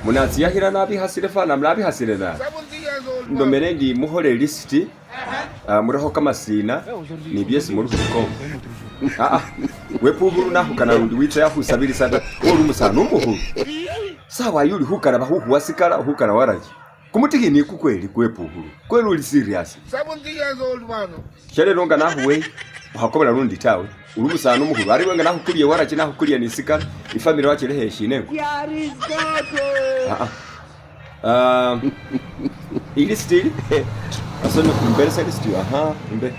Munatsiyakhila nabikhasile fana nabikhasile nabi. Ndomele ndi mukhole elisiti murekho kamasina ni byesi muli khubikomba. Aa wepukhulu nakhukana lundi witsa yakhusabilisa ta, oli umusani umukhulu. Sawa eyo oli khukalaba khukhuwa sikala khukana waragi. Kumutikhini iku kweli kwepukhulu kweli uli serious. Shalelo nga nakhuweye ukhakobola lundi tawe, uli umusani umukhulu. Ari iwe nga nakhukuliye waragi nakhukuliye ni sikala, ifamily wachilekheye shina engo? Aa. Ilisiti ili asome mbelesa ilisiti aha mbe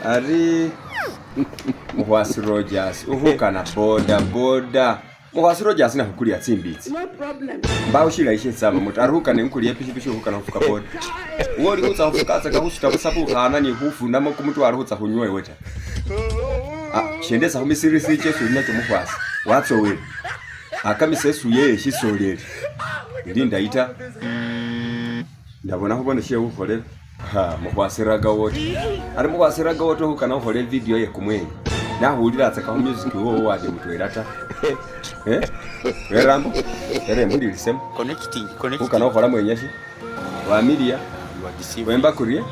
ari mukhwasi Rogers ukhukana boda boda mukhwasi Rogers nakhukulia tsimbitsi mbawo shilayi shetsaba muta ari khukana enkulia epichipichi ukhukana khufuka boda uwe oli khutsa khufukatsaka khusuta busa bukhana ni khufunamo kumutwalo khutsa khunywa ewe ta ah shendetsa khumisirisi chesi oli nacho mukhwasi watsowele Akamisa esuya ye shisoleli ili indayi ta, ndabona khubona she khukholela. Ha, mukhwasi Ragawota. Ari mukhwasi Ragawota khukana khukhola evideo ye kumwenyo. Nakhuwulilatsaka khu music wowo wade mutwela ta. Eh? Werambo, ere mbulilisemo. Connecting, connecting. Khukana khukhola mwenya shi? Wamilia, You are deceiving. wemba kurie?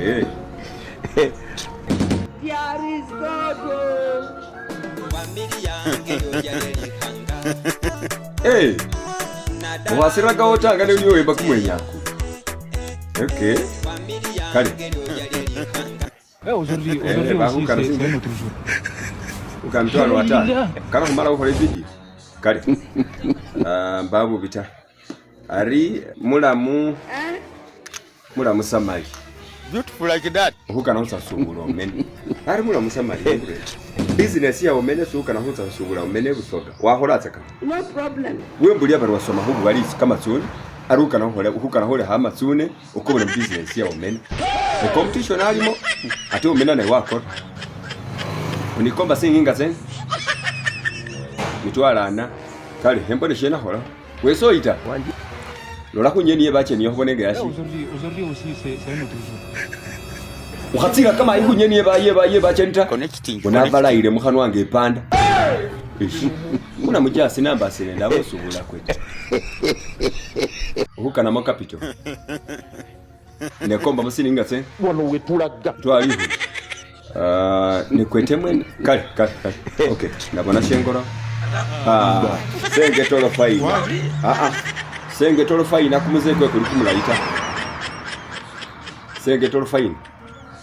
Eh. There is God. Oh. Hey, mukhwasirakawo tanga niwe wemba kumwenyaku. Okay. Kale. Aujourd'hui, Eh, aujourd'hui aussi, bakhukana c'est singa. un autre jour. Ukamtwalo watano. Kana khumala khukhola evideo. Kale. Mbabubi ta. Ari mulamu mulamu samali. Beautiful like that. Khukana khutsa khusubula omene. Ari mulamu samali. Business ya omene sukana khutsa khusubula omene busoga. Wakholatsa kano. No problem. Wembulia bari wasoma khububalisi kamatsune ari ukana khukhola khukana khulekha amatsune ukobole mu business ya omene. E competition alimo ate omena naye wakora. Unikomba sinyinga tsene mitwalo ana kale embone shenakhola wesi oyita lola khunyeni ye bacheniye khubone nga yashi Aujourd'hui, aujourd'hui aussi, c'est un autre jour. ukhatsila kamayi khunyeni ye ba ye ba ye bacheni ta Connecting. unabalayile mukhanwa nga epanda Ish. Muna mujasi nambasile ndabosubula kwete ukhukanamo capital nekomba musilinga tse wano wetulaga twaliho nikwete mwene kale kale kale okay nabona shengora senge tolo faina senge tolo faina kumuze kwe kuli kumulaita senge tolo faina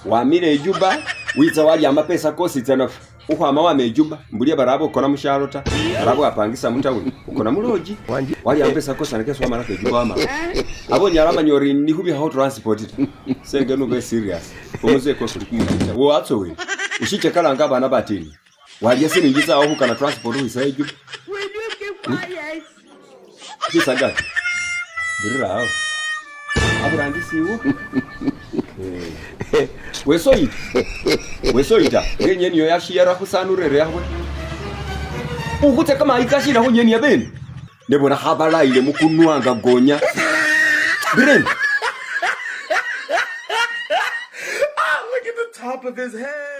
wamile ejuba witsa walya amapesa kosi tsana ukhwama wama ejuba mbulia baraba ukona mushalo ta baraba wapangisa mutawuni ukona muloji walya amapesa kosi anakesi wamalako ejuba wamala abo nyala manyori nikhubikhaho transport ta senge nube serious umuze kwe kuli kumulaita wowatsowele ushichekalanga abana batini walya silingi tsawo khukana transport khwisa ejuba Will you keep quiet? chisagati birirawo aburangisiwo wesoyita wesoyita ngenyeni yo yashiyara khusanurere yakhwe ukhutsa kamayi kashila khunyeni yabene nebona khabalayile mukunwa nga gonya birene Look at the top of his head.